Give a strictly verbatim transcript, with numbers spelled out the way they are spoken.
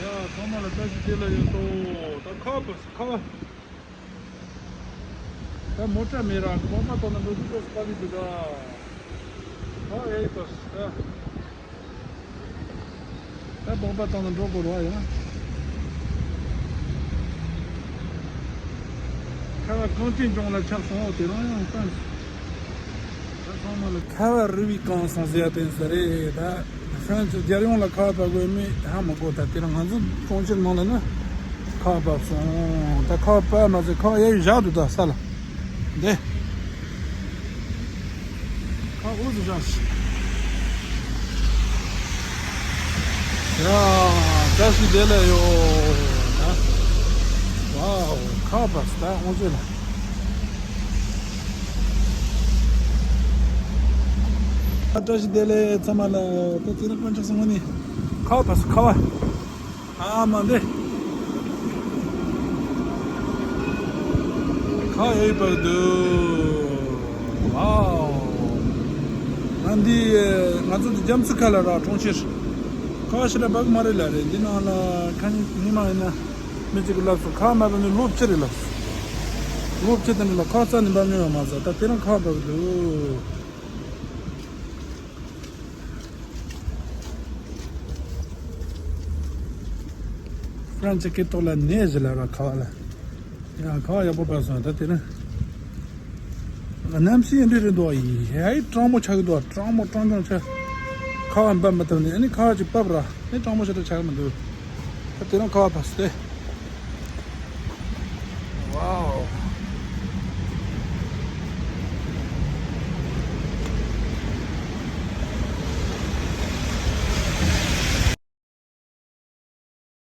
ཚང་མ་ལ་བཀྲ་ཤིས་བདེ་ལེགས་ཡོད་དོ། ད་ཁ་བབས་སོང་། ཁ་བབས། ད་མོ་ཊ་མེད་ར་སྤོང་པ་བཏང་ན་འགྲོ་དུས་ཏོག་ཙམ་དཀའ་ལས་འདུག་ད། ཨ་ཨེ་ཏོ་ད། ད་སྤོང་པ་བཏང་ན་འགྲོ་དགོས་ར་ཡ། ཁ་བ་གངས་ཅན་ལྗོངས་ལ་ཁྱབ་སོང་། དེ་རང་ཡང་བསམ། ད་ཚང་མ་ལ་ཁ་བ་རི་བོའི་གངས་སོང་ཟེར་ཡ་དེ་ཟེར་རེད་ད། ཧྥ་རན་སི་རྒྱལ་ཡོངས་ལ་ཁ་བ་བབས་དགོས་མེད་ཧ་མ་གོ། ད་དེ་རིང་ང་ཚོ་གྲོང་ཁྱེར་ནང་ལ་ནི་ཁ་བ་བབས་སོང་། ད་ཁ་བ་བབས་མ་ཟད་ཁ་བ་གཡས་བཞག་འདུག་ད་ས་ལ། འདི་ཁ་འུ་ཟུ་བཞག་ཤི། ཡ། བཀྲ་ཤིས་བདེ་ལེགས་ཡོད་ད། ཝའོ། ཁ་བ་བབས་ད་དབང་ཆེན་ལ། བཀྲ་ཤིས་བདེ་ལེགས་ཚང་མ་ལ། ད་དེ་རིང་དཀོན་མཆོག་གསུམ་ནི་ཁ་བ་བབས་སོང་། ཁ་བ། ཨ་མ་འདི། ཁ་ཡོད་པར་འདུག་ཝའོ། ང་འདི། ང་ཚོ་འདི་རྒྱ་མཚོ་ཁ་ལ་ར་གྲོང་ཁྱེར། ཁ་ཞེ་དྲག་བབས་མ་རེད་ལ་རེད། འདི་ནང་ལ་ཁ་ཉིན་ཉི་མ་ཡིན་ན། མི་གཅིག་གིས་ལབ་སོང་། ཁ་མ་བབས་ནི་ལོ་བཅུ་རེད་ལབ་སོང་། ལོ་བཅུ་དེ་འདྲ་ལ་ཁ་རྩ་ནས་བབས་མྱོང་ཡོད་མ་རེད། ད་དེ་རིང་ཁ་བབས་འདུག་ཧྥ་རན་སི་སྐད་ཐོག་ལ་ནེ་ཟེར་ལབ་ར། ཁ་བ་ལ། ཡ། ཁ་བ་ཡག་པོ་བབས་སོང་། ད་དེ་ན་གནམ་གཤིས་འདི་རེད་འདུག་ཡ། ཧེ། གྲང་མོ་ཆགས་ཀྱི་འདུག་གྲང་མོ་གྲང་གྲང་ཆགས། ཁ་བ་འབབ་མ་ཐུབ་ནས་ཨ་ནི་ཁ་བ་ཅིག་བབས་ར། ཨ་ནི་གྲང་མོ་ཞེ་དྲག་ཆགས་ཀྱི་མི་འདུག་ད་དེ་རིང་ཁ་བ་བབས་སོང་སྟེ།